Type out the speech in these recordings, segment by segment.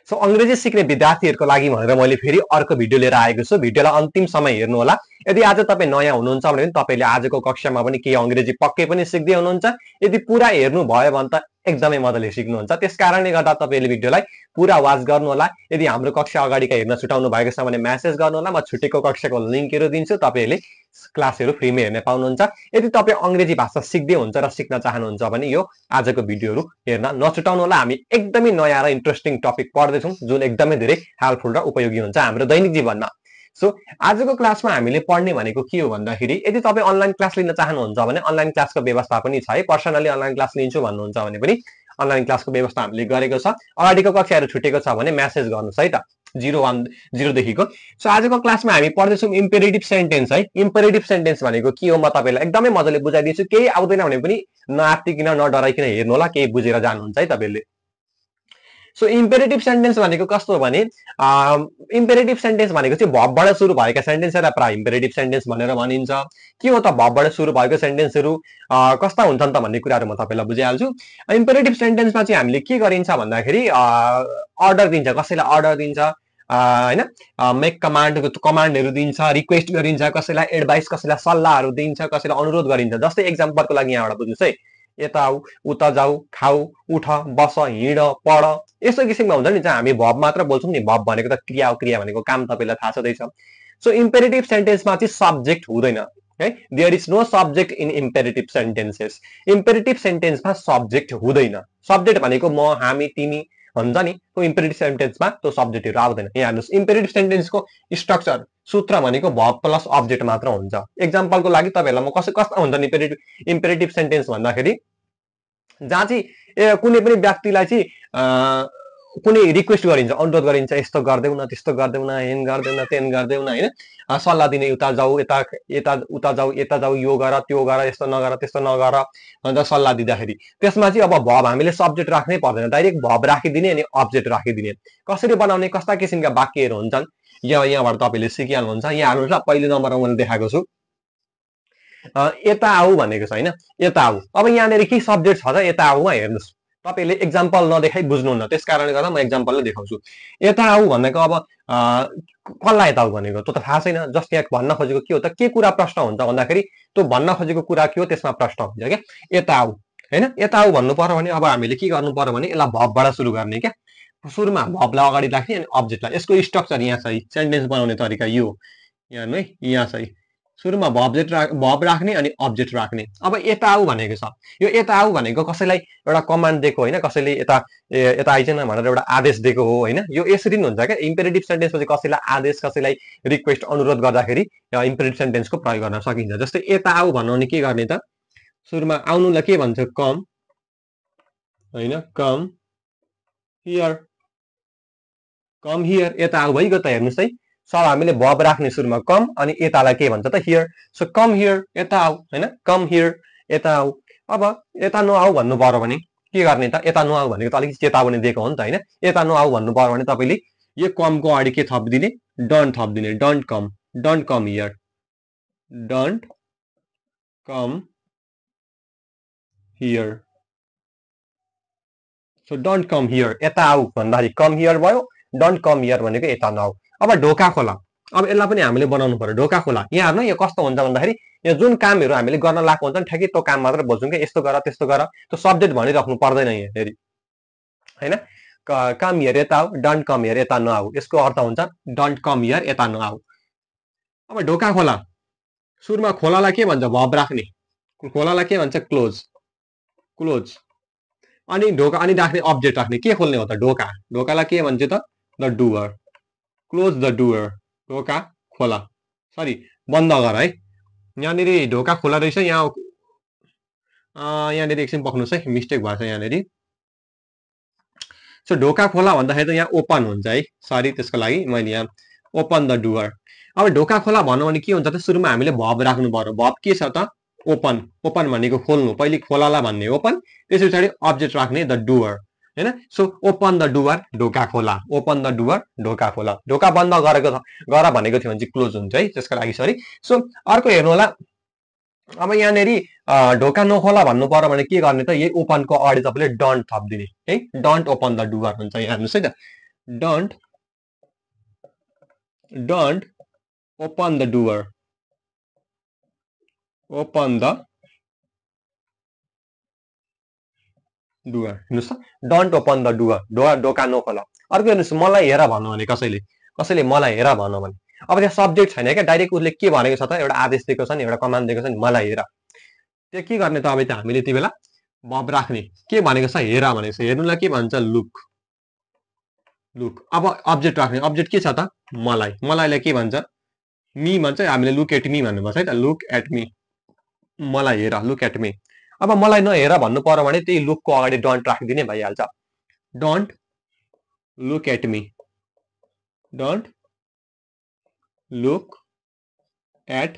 So अंग्रेजी सिक्ने विद्यार्थीहरुको लागि भनेर मैले फेरि अर्को भिडियो लिएर आएको छु। भिडियोलाई अन्तिम समय हेर्नु होला। यदि आज तपाई नयाँ हुनुहुन्छ भने तपाईले आजको कक्षामा पनि केही अंग्रेजी पक्कै पनि सिक्दै हुनुहुन्छ। यदि पुरा हेर्नु भयो भने त एकदमै मजाले सिक्नुहुन्छ। त्यसकारणले गर्दा तपाईले भिडियोलाई पुरा वाच गर्नु होला। यदि हाम्रो कक्षा अगाडिका हेर्न छुटाउनु भएको छ भने मेसेज गर्नु होला। म छुटेको कक्षाको लिंकहरु दिन्छु, तपाईले क्लासहरु फ्रीमै हेर्न पाउनुहुन्छ। यदि तपाई अंग्रेजी भाषा सिक्दै हुन्छ र सिक्न चाहनुहुन्छ भने यो आजको भिडियोहरु हेर्न नछुटाउनु होला। हामी एकदमै नयाँ र इन्ट्रेस्टिङ टपिक पढ्दै छौं जुन एकदमै धेरै हेल्पफुल र उपयोगी हुन्छ हाम्रो दैनिक जीवनमा। सो आजको क्लासमा हामीले पढ्ने भनेको के हो भन्दाखेरि यदि तपाई अनलाइन क्लास लिन चाहनुहुन्छ भने अनलाइन क्लासको व्यवस्था पनि छ है। पर्सनली अनलाइन क्लास लिन्छु भन्नुहुन्छ भने पनि अनलाइन क्लासको व्यवस्था हामीले गरेको छ। अगाडिको कक्षाहरु छुटेको छ भने मेसेज गर्नुस् है त 010 देखिको। सो आजको क्लासमा हामी पढ्दै छौं इम्पेरेटिभ सेन्टेन्स है। इम्पेरेटिभ सेन्टेन्स भनेको के हो म तपाईलाई एकदमै मजाले बुझाइदिन्छु। केही आउँदैन भने पनि नआत्तिकिन नडराइकिन हेर्नु होला, केही बुझेर जानुहुन्छ है तपाईले। सो इम्पेरेटिभ सेन्टेन्स भनेको कस्तो हो भने इम्पेरेटिभ सेन्टेन्स भनेको चाहिँ भर्बबाट सुरु भएका सेन्टेन्सहरुलाई प्राय इम्पेरेटिभ सेन्टेन्स भनेर भनिन्छ। के हो त भर्बबाट सुरु भएको सेन्टेन्सहरु कस्ता हुन्छन् त भन्ने कुराहरु म तपाईलाई बुझाइहाल्छु। इम्पेरेटिभ सेन्टेन्समा चाहिँ हामीले के गरिन्छ भन्दाखेरि अर्डर दिन्छ, कसैलाई अर्डर दिन्छ हैन, मेक कमान्डहरु दिन्छ, रिक्वेस्ट गरिन्छ, कसैलाई एडभाइस, कसैलाई सल्लाहहरु दिन्छ, कसैलाई अनुरोध गरिन्छ। जस्तै एक्जाम्पलको लागि यहाँबाट बुझ्नुस् है, यता आऊ, उता जाऊ, खाऊ, उठ, बस, हिँड, पढ, यस्तो किसिममा हुन्छ नि। चाहिँ हामी भर्ब मात्र बोल्छौं नि। भर्ब भनेको त क्रिया हो, क्रिया भनेको काम, तपाईलाई थाहा छँदैछ। सो इम्पेरेटिभ सेन्टेन्समा चाहिँ सब्जेक्ट हुँदैन है। There is no subject in imperative sentences. Imperative सेन्टेन्समा सब्जेक्ट हुँदैन। सब्जेक्ट भनेको म, हामी, तिमी हुन्छ नि। त्यो इम्पेरेटिभ सेन्टेन्समा त्यो सब्जेक्टहरु आउँदैन। यहाँ हेर्नुस् इम्पेरेटिभ सेन्टेन्सको स्ट्रक्चर सूत्र भनेको भर्ब प्लस अब्जेक्ट मात्र हुन्छ। एक्जाम्पलको लागि तपाईहरुलाई म कस्ता हुन्छ इम्पेरेटिभ सेन्टेन्स भन्दाखेरि जहाँ चाहिँ कुनै पनि व्यक्तिलाई चाहिँ कुनै रिक्वेस्ट गरिन्छ, अनुरोध गरिन्छ, यस्तो गर्देऊ न, त्यस्तो गर्देऊ न, हेन गर्देऊ न, तेन गर्देऊ न हैन, सल्लाह दिने, उता जाऊ, उता जाऊ, यता जाऊ, यो गर, त्यो गर, यस्तो नगर, त्यस्तो नगर भनेर सल्लाह दिँदाखेरि त्यसमा चाहिँ अब भर्ब हामीले सब्जेक्ट राख्नै पर्दैन। डाइरेक्ट भर्ब राखिदिने अनि अब्जेक्ट राखिदिने। कसरी बनाउने, कस्ता किसिमका वाक्यहरु हुन्छन् यहाँबाट तपाईले सिकिहाल्नुहुन्छ। यहाँ हेर्नुस् ल, पहिलो नम्बरमा मैले देखाएको छु यता आऊ भनेको छ हैन, यता आऊ। अब यहाँनेरि के सब्जेक्ट छ त यता आऊमा हेर्नुस्। तपाईले एक्जाम्पल नदेखाइ बुझ्नुहुन्न, त्यसकारणले गर्दा म एक्जाम्पलले देखाउँछु। यता आऊ भनेको अब कसलाई यता आऊ भनेको त्यो त थाहा छैन। जस्ट यहाँ भन्न खोजेको के हो त, के कुरा प्रश्न हुन्छ भन्दाखेरि त्यो भन्न खोजेको कुरा के हो त्यसमा प्रश्न हुन्छ क्या। यता आऊ हैन, यता आऊ भन्नु पर्यो भने अब हामीले के गर्नु पर्यो भने यसलाई भर्बबाट सुरु गर्ने क्या। सुरुमा भर्बलाई अगाडि राख्ने अनि अब्जेक्टलाई। यसको स्ट्रक्चर यहाँ छ, सेन्टेन्स बनाउने तरिका यो यहाँ है, यहाँ छ। सुरुमा भर्ब राख्ने अनि अब्जेक्ट राख्ने। अब यता आऊ भनेको छ, यो यता आऊ भनेको कसैलाई एउटा कमान्ड दिएको हैन, कसैले यता आइजन भनेर एउटा आदेश दिएको हो हैन। यो यसरी नै हुन्छ क्या। इम्पेरेटिभ सेन्टेन्समा चाहिँ कसैलाई आदेश, कसैलाई रिक्वेस्ट, अनुरोध गर्दाखेरि इम्पेरेटिभ सेन्टेन्सको प्रयोग गर्न सकिन्छ। जस्तै यता आऊ भन्नु भने के गर्ने त, सुरुमा आउनुलाई के भन्छ, कम हैन, कम हियर, कम हियर, यता आऊ भइगयो त। हेर्नुस् है, सब हामीले भर्ब राख्ने सुरुमा कम अनि यतालाई के भन्छ त हियर। सो कम हियर, यता आऊ हैन, कम हियर, यता आऊ। अब यता नआऊ भन्नु पर्यो भने के गर्ने त, यता नआऊ भनेको त अलिकति चेतावनी दिएको हो नि त हैन। यता नआऊ भन्नु पर्यो भने तपाईले यो कमको अगाडि के थपिदिने, डोन्ट थपिदिने। Don't come here, don't come here. So don't come here, यता आऊ भन्दाखेरि कम हियर भयो, डोन्ट कम हियर भनेको यता नआऊ। अब ढोका खोला, अब यसलाई पनि हामीले बनाउनु पर्यो। ढोका खोला, यहाँ हेर्नु यो कस्तो हुन्छ भन्दाखेरि यो जुन कामहरु हामीले गर्न लाग्को हुन्छ नि ठ्याक्कै त्यो काम मात्र बोल्छौं के, यस्तो गर, त्यस्तो गर, त्यो सब्जेक्ट भनिराख्नु पर्दैन यहाँ फेरि हैन। कम हियर, यता आऊ, डोन्ट कम हियर, यता नआऊ। यसको अर्थ हुन्छ डोन्ट कम हियर, यता नआऊ। अब ढोका खोला, सुरुमा खोलालाई के भन्छ, भर्ब राख्ने। खोलालाई के भन्छ, क्लोज, क्लोज। अनि ढोका अनि राख्ने अब्जेक्ट राख्ने। के खोल्ने हो त, ढोका। ढोकालाई के भन्छ त, the door, close the door. ढोका खोला, सरी बन्द गर है। यहाँनेरि ढोका खोला रहेछ, यहाँनेरि एकछिन बक्नुस् है, मिस्टेक भएछ यहाँनेरि। सो ढोका खोला भन्दाखेरि त यहाँ ओपन हुन्छ है, सरी त्यसको लागि मैले यहाँ ओपन द डोर। अब ढोका खोला भन्नु भने के हुन्छ त, सुरुमा हामीले भर्ब राख्नु पर्यो। भर्ब के छ त, ओपन। ओपन भनेको खोल्नु, पहिले खोलालाई भन्ने ओपन, त्यस पछाडि अब्जेक्ट राख्ने द डोर हैन। सो ओपन द डोर, ढोका खोला, ओपन द डोर, ढोका खोला। ढोका बन्द गरेको गर भनेको थियो भने चाहिँ क्लोज हुन्छ है, त्यसको लागि सरी। सो अर्को हेर्नु होला, अब यहाँनेरि ढोका नखोला भन्नु पर्यो भने के गर्ने त, यही ओपनको अगाडि तपाईले डोन्ट थपिदिने है, डोन्ट ओपन द डोर हुन्छ। यहाँ हेर्नुस् है त, don't open the door, open the door. हेर्नुहोस् त, डोन्ट ओपन द डुवर, ढोका नखोल। अर्को हेर्नुहोस्, मलाई हेर भन्नु भने कसैले मलाई हेर भन्नु भने, अब त्यहाँ सब्जेक्ट छैन क्या, डाइरेक्ट उसले के भनेको छ त, एउटा आदेश दिएको छ नि, एउटा कमान्ड दिएको छ नि, मलाई हेर। त्यो के गर्ने त, अब त हामीले त्यो बेला बब राख्ने। के भनेको छ, हेर भनेको छ, हेर्नुलाई के भन्छ, लुक। अब अब्जेक्ट राख्ने, अब्जेक्ट के छ त, मलाईलाई के भन्छ, मी भन्छ, हामीले लुक एट मी भन्नुपर्छ है त, लुक एट मी, मलाई हेर, लुक एट मी। अब मलाई नहेर भन्नु पर्यो भने त्यही लुकको अगाडि डोन्ट राखिदिने भइहाल्छ। Don't look at me, don't look at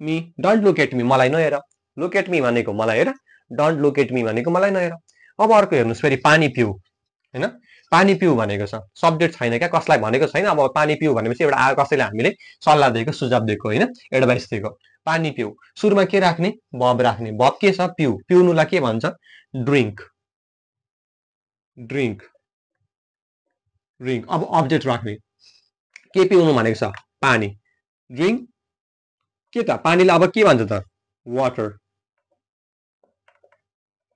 me, don't look at me, मलाई नहेर। लुक एट मी भनेको मलाई हेर, डोन्ट लुक एट मी भनेको मलाई नहेर। अब अर्को हेर्नुहोस् फेरि, पानी पिउ, हैन, पानी पिउ भनेको छ, सब्जेक्ट छैन क्या, कसलाई भनेको छैन। अब पानी पिउ भनेपछि एउटा कसैले हामीले सल्लाह दिएको, सुझाव दिएको, हैन, एडभाइस दिएको। पानी पिउ, सुरुमा के राख्ने, बब राख्ने। बब के छ, पिउ, पिउनुलाई के भन्छ, ड्रिङ्क, ड्रिङ्क, ड्रिङ्क। अब अब्जेक्ट राख्ने, के पिउनु भनेको छ, पानी, ड्रिङ्क के त, पानीलाई अब के भन्छ त, वाटर,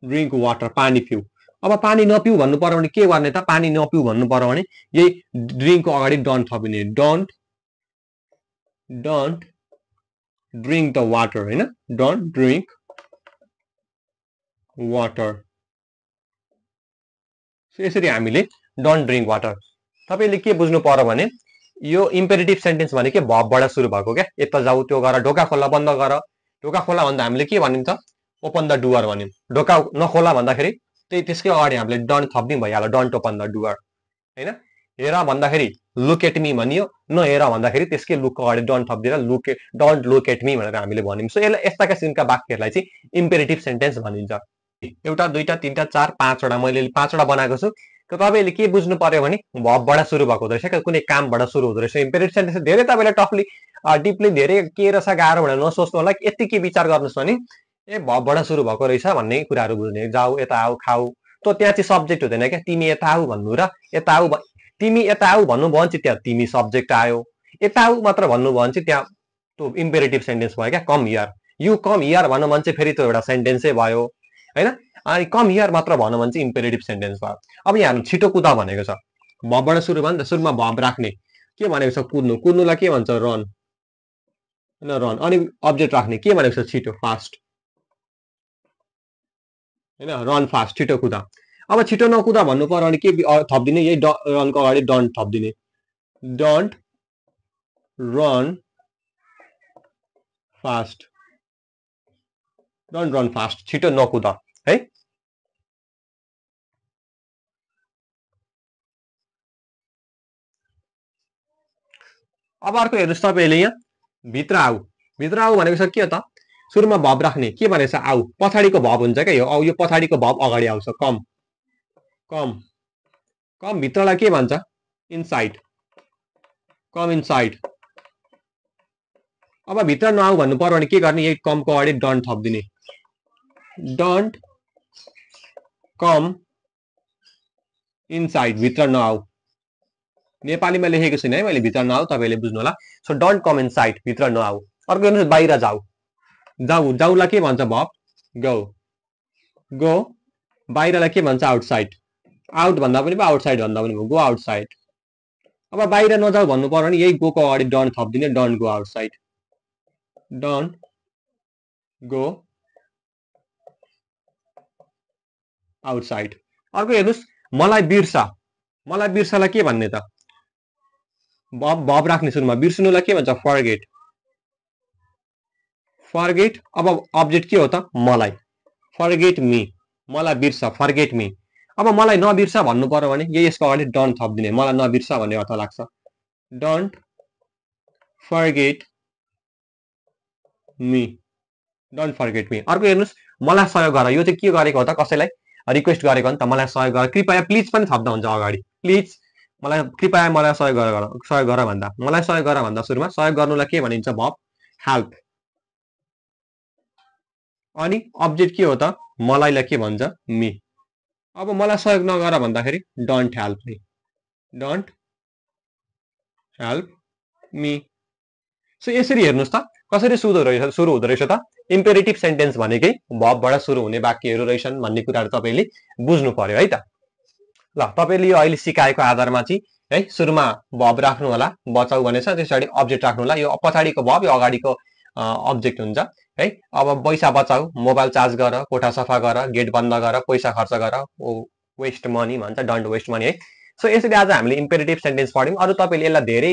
ड्रिङ्क वाटर, पानी पिउ। अब पानी नपिउ भन्नु पर्यो भने के गर्ने त, पानी नपिउ भन्नु पर्यो भने यही ड्रिङ्कको अगाडि डोन्ट थपिने, डोन्ट ड्रिङ्क द वाटर, हैन, डोन्ट ड्रिङ्क वाटर। यसरी हामीले डोन्ट ड्रिङ्क वाटर। तपाईँले के बुझ्नु पर्यो भने यो इम्पेरेटिभ सेन्टेन्स भने के भबबाट सुरु भएको क्या, यता जाऊ त्यो गर, ढोका खोला बन्द गर। ढोका खोला भन्दा हामीले के भनिन्छ, ओपन द डुवर भन्यौँ। ढोका नखोला भन्दाखेरि त्यही त्यसकै अगाडि हामीले डोन्ट थप्दिउँ भइहाल्यो, डोन्ट ओपन द डुवर, हैन। हेर भन्दाखेरि लुक एट मी भनियो, नहेर भन्दाखेरि त्यसकै लुकको अगाडि डोन्ट थपिदिएर डोन्ट लुक एट मी भनेर हामीले भनिन्छ। सो यसलाई यस्ता किसिमका वाक्यहरूलाई चाहिँ इम्पेरेटिभ सेन्टेन्स भनिन्छ। एउटा, दुईटा, तीनटा, चार, पाँचवटा, मैले पाँचवटा बनाएको छु। तपाईँले के बुझ्नु पर्यो भने भबबाट सुरु भएको हुँदो रहेछ क्या, कुनै कामबाट सुरु हुँदो रहेछ। इम्पेरेटिभ सेन्टेन्स धेरै तपाईँले टफली डिपली धेरै के रहेछ गाह्रो भनेर नसोच्नु होला। यति के विचार गर्नुहोस् भने ए भबबाट सुरु भएको रहेछ भन्ने कुराहरू बुझ्ने, जाऊ, यता आऊ, खाऊ, त त्यहाँ चाहिँ सब्जेक्ट हुँदैन क्या। तिमी यता आऊ भन्नु र यता आऊ, तिमी यता आऊ भन्नुभयो भने चाहिँ त्यहाँ तिमी सब्जेक्ट आयो, यता आऊ मात्र भन्नुभयो भने चाहिँ त्यहाँ त्यो इम्पेरेटिभ सेन्टेन्स भयो क्या। Come here, you come here भन्नु भने चाहिँ फेरि त्यो एउटा सेन्टेन्सै भयो, हैन। अनि कम हियर मात्र भन्नु भने चाहिँ इम्पेरेटिभ सेन्टेन्स भयो। अब यहाँ छिटो कुदा भनेको छ, भबबाट सुरु भयो नि त, सुरुमा भब राख्ने। के भनेको छ, कुद्नु, कुद्नुलाई के भन्छ, रन, हैन, रन। अनि अब्जेक्ट राख्ने, के भनेको छ, छिटो, फास्ट, हैन, रन फास्ट, छिटो कुदा। अब छिटो नकुदा भन्नु पर्यो भने के थपिदिने, यही रनको अगाडि डोन्ट थपिदिने, don't run fast, don't run fast, छिटो नकुदा है। अब अर्को हेर्नुहोस् तपाईँले, यहाँ भित्र आऊ, भित्र आऊ भनेको छ के त, सुरुमा भब राख्ने। के भनेको छ, आऊ, पछाडिको भब हुन्छ क्या यो, यो पछाडिको भब अगाडि आउँछ, कम, कम, कम। भित्रलाई के भन्छ, इनसाइड, कम इनसाइड। अब भित्र नआऊ भन्नु पर्यो भने के गर्ने, यही कमको अगाडि डोन्ट थपिदिने, डोन्ट कम इनसाइड, भित्र नआऊ। नेपालीमा लेखेको छैन है मैले, भित्र नआऊ, तपाईँले बुझ्नु होला। सो डोन्ट कम इनसाइड, भित्र नआऊ। अर्को हेर्नुहोस्, बाहिर जाऊ, जाऊ, जाऊलाई के भन्छ, भब, गो, गो। बाहिरलाई के भन्छ, आउटसाइड, आउट भन्दा पनि भयो, आउटसाइड भन्दा पनि भयो, गो आउटसाइड। अब बाहिर नजाऊ भन्नु पर्यो भने यही गोको अगाडि डोन्ट थपिदिने, don't go outside, don't go outside. अर्को हेर्नुहोस्, मलाई बिर्सा, मलाई बिर्सालाई के भन्ने त, भब राख्ने सुरुमा। बिर्सनुलाई के भन्छ, फर्गेट, फर्गेट। अब अब्जेक्ट के हो त, मलाई, फर्गेट मी, मलाई बिर्सा, फर्गेट मी। अब मलाई नबिर्सा भन्नु पर्यो भने यही यसको अगाडि डोन्ट थपिदिने, मलाई नबिर्सा भन्ने अर्थ लाग्छ, don't forget me, don't forget me. अर्को हेर्नुहोस्, मलाई सहयोग गर, यो चाहिँ के गरेको हो त, कसैलाई रिक्वेस्ट गरेको हो नि त, मलाई सहयोग गर, कृपया, प्लिज पनि थप्दा हुन्छ अगाडि, प्लिज, मलाई कृपया मलाई सहयोग गर, सहयोग गर भन्दा, मलाई सहयोग गर भन्दा सुरुमा सहयोग गर्नुलाई के भनिन्छ, भब, हेल्प। अनि अब्जेक्ट के हो त, मलाईलाई के भन्छ, मी। अब मलाई सहयोग नगर भन्दाखेरि don't help me, don't help me. So यसरी हेर्नुस् त कसरी सुरु हुँदो रहेछ त। इम्पेरेटिभ सेन्टेन्स भनेकै भबबाट सुरु हुने वाक्यहरू रहेछन् भन्ने कुराहरू तपाईँले बुझ्नु पर्यो है त। ल तपाईँले यो अहिले सिकाएको आधारमा चाहिँ है सुरुमा भब राख्नु होला, बचाउ भनेछ, त्यस पछाडि अब्जेक्ट राख्नु होला। यो पछाडिको भब, यो अगाडिको अब्जेक्ट हुन्छ है। अब पैसा बचाऊ, मोबाइल चार्ज गर, कोठा सफा गर, गेट बन्द गर, पैसा खर्च गर, वेस्ट मनी भन्छ, डन्ट वेस्ट मनी है। सो यसरी आज हामीले इम्पेरेटिभ सेन्टेन्स पढ्यौँ। अरू तपाईँले यसलाई धेरै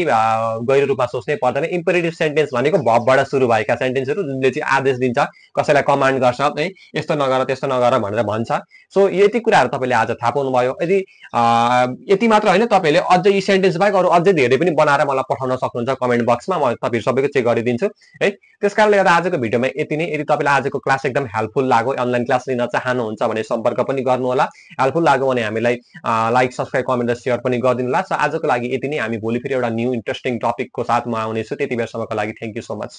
गहिरो रूपमा सोच्नै पर्दैन। इम्पेरेटिभ सेन्टेन्स भनेको भबबाट सुरु भएका सेन्टेन्सहरू जुनले चाहिँ आदेश दिन्छ, कसैलाई कमान्ड गर्छ है, यस्तो नगर त्यस्तो नगर भनेर भन्छ। सो यति कुराहरू तपाईँले आज थाहा पाउनुभयो। यदि यति मात्र होइन, तपाईँले अझै यी सेन्टेन्स बाहेक अरू अझै धेरै पनि बनाएर मलाई पठाउन सक्नुहुन्छ कमेन्ट बक्समा, म तपाईँहरू सबैको चेक गरिदिन्छु है। त्यस कारणले गर्दा आजको भिडियोमा यति नै। यदि तपाईँलाई आजको क्लास एकदम हेल्पफुल लाग्यो, अनलाइन क्लास लिन चाहनुहुन्छ भने सम्पर्क पनि गर्नुहोला। हेल्पफुल लाग्यो भने हामीलाई लाइक, सब्सक्राइब, कमेन्ट र सेयर पनि गरिदिनु होला। सो आजको लागि यति नै। हामी भोलि फेरि एउटा न्यू इन्ट्रेस्टिङ टपिकको साथमा आउनेछु। त्यति बेरसम्मको लागि थ्याङ्क यू सो मच।